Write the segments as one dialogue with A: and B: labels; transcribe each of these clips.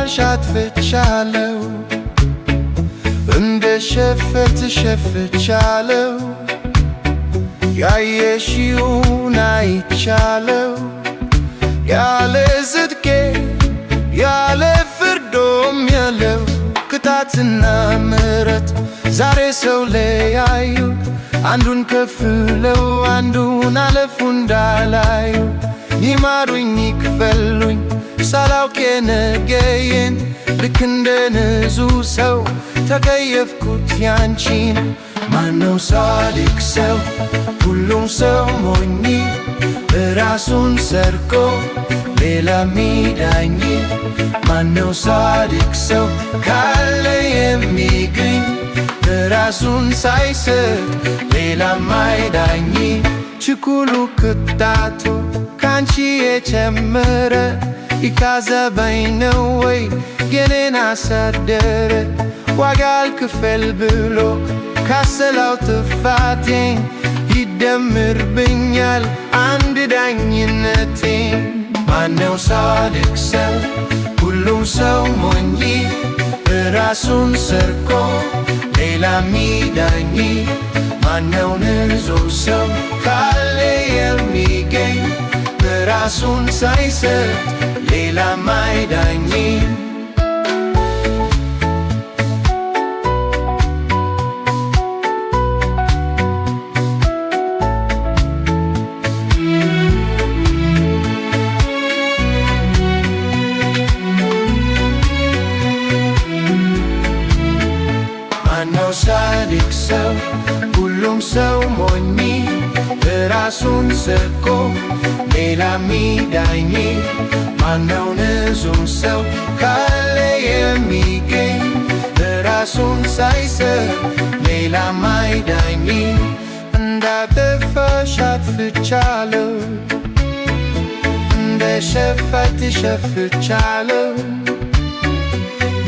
A: እንዳጠፋሽ አጥፍቻለሁ፣ እንደ ሸፈት ሸፍቻለሁ፣ ያየሽውን አይቻለሁ። ያለ ጽድቄ ያለ ፍርዶም ያለው ቅጣትና ምሕረት ዛሬ ሰው ለያዩ፣ አንዱን ከፍለው አንዱን አለፉ እንዳላዩ። ይማሩኝ ይክፈሉኝ ሳላውቅ የነገዬን፣ ልክ እንደ ንጹህ ሰው ተቀየፍኩት ያንቺን። ማነው ጻድቅ ሰው? ሁሉም ሰው ሞኝ፣ ራሱን ሰርቆ ሌላ ሚዳኝ። ማነው ጻድቅ ሰው ካለ የሚገኝ፣ ራሱን ሳይሰጥ ሌላ ማይዳኝ? ችኩሉ ቅጣቱ ካንቺ የጨመረ ይካዘበኝ ነው ወይ የኔን አሳደረ? ዋጋ አልክፈል ብሎ ካሰላው ጥፋቴን ይደምርብኛል አንድ ዳኝነቴን። ማነው ጻድቅ ሰው? ሁሉም ሰው ሞኝ፣ ራሱን ሰርቆ ሌላ ሚዳኝ። ማነው ንጹህ ሰው ካለ የሚገኝ፣ ራሱን ሳይሰጥ ሌላ ማይዳኝ? ማነው ጻድቅ ሰው? ሁሉም ሰው ሞኝ፣ ራሱን ሰርቆ ሌላ ሚዳኝ። ማነው ንጹህ ሰው ካለ የሚገኝ፣ ራሱን ሳይሰጥ ሌላ ማይዳኝ? እንዳጠፋሽ አጥፍቻለሁ፣ እንደ ሸፈት ሸፍቻለሁ፣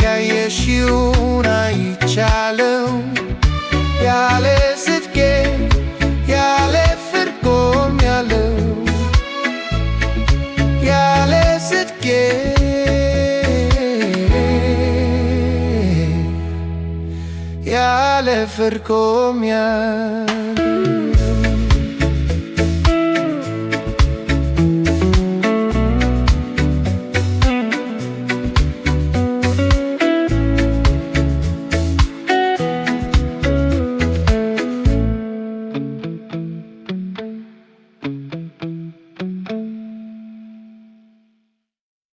A: ያየሽውን አይቻለሁ። ያለ ጽድቄ ያለ ፍርድ ቆሜያለሁ፣ ያለ ጽድቄ ያለ ፍርድ ቆሜያለሁ።